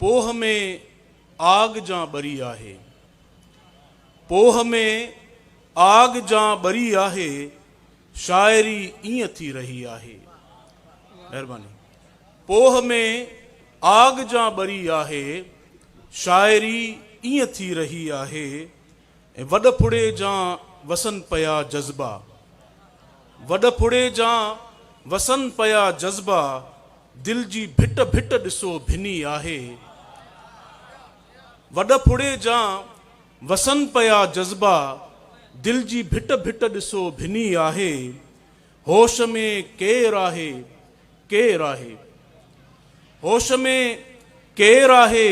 پوهه ۾ آگ جان ٻري آهي. پوهه ۾ آگ جان ٻري آهي، شاعري ائين ٿي رهي آهي. مهرباني. پوهه ۾ آگ جان ٻري آهي، شاعري ائين ٿي رهي آهي. ۽ وڏ ڦڙي جان وسن پيا جذبا. وڏ ڦڙي جان وسن پيا جذبا، دل جي ڀٽ ڀٽ ڏسو ڀني آهي. وڏ ڦڙي جان وسن پيا جذبا، دل جي ڀٽ ڀٽ ڏسو ڀني آهي. هوش ۾ ڪير آهي، ڪير آهي. هوش ۾ ڪير آهي،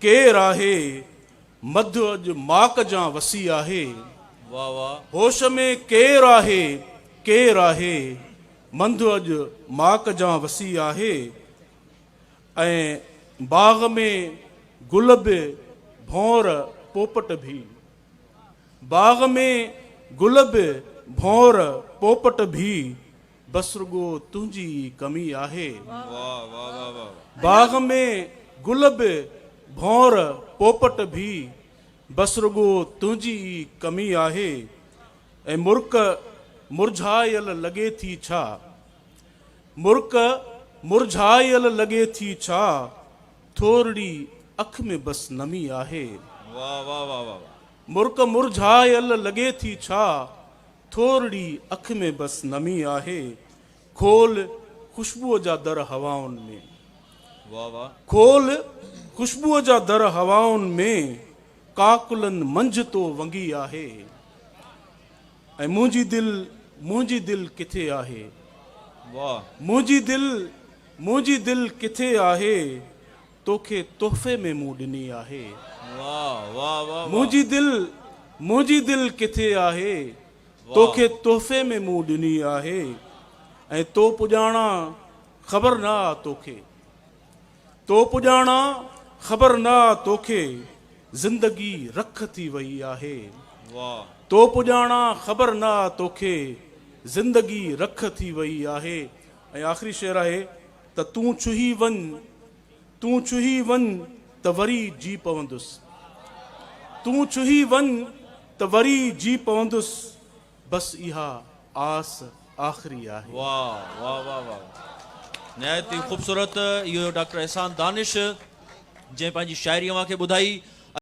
ڪير آهي. مڌ اڄ ماڪ جان وسي آهي. هوش ۾ ڪير آهي، ڪير آهي. منڌ اڄ ماڪ جان وسي آهي. ۽ باغ ۾ گل به ڀونر پوپٽ ڀي. باغ ۾ گل به ڀونر پوپٽ ڀي. بس رڳو تنهنجي ئي ڪمي آهي. باغ ۾ گل به ڀونر پوپٽ ڀي. بس رڳو تنهنجي ئي ڪمي آهي. ۽ مرڪ مرجهايل لڳي ٿي ڇا؟ مرڪ مرجهايل لڳي ٿي ڇا؟ ٿورڙي اک ۾ بس نمي آهي. مرڪ مرجهايل لڳي ٿي ڇا؟ ٿورڙي اک ۾ بس نمي آهي. کول خوشبوء جا در هوائن ۾. کول خوشبوء جا در هوائن ۾. ڪاڪلن منجهه تو ونگي آهي. ۽ منهنجي دل منهنجي دل ڪٿي آهي. منهنجي دل منهنجي دل ڪٿي آهي. توکي تحفي ۾ مون ڏني آهي. منهنجي دل منهنجي دل ڪٿي آهي. توکي تحفي ۾ مون ڏني آهي. ۽ تو پڄاڻان خبر نه آ توکي. تو پڄاڻان خبر نه آ توکي. زندگي رک ٿي وئي آهي. تو پڄاڻان خبر نه آ توکي. زندگي رک ٿي وئي آهي. ۽ آخري شعر آهي ته تون ڇهي وڃ، تون ڇهي وڃ ته وري جي پوندس. تون ڇهي وڃ ته وري جي پوندس. بس اها آس آخري آهي. واه واه واه واه نهايت ئي خوبصورت اهو ڊاڪٽر احسان دانش جنهن پنهنجي شاعري اوهان کي ٻڌائي.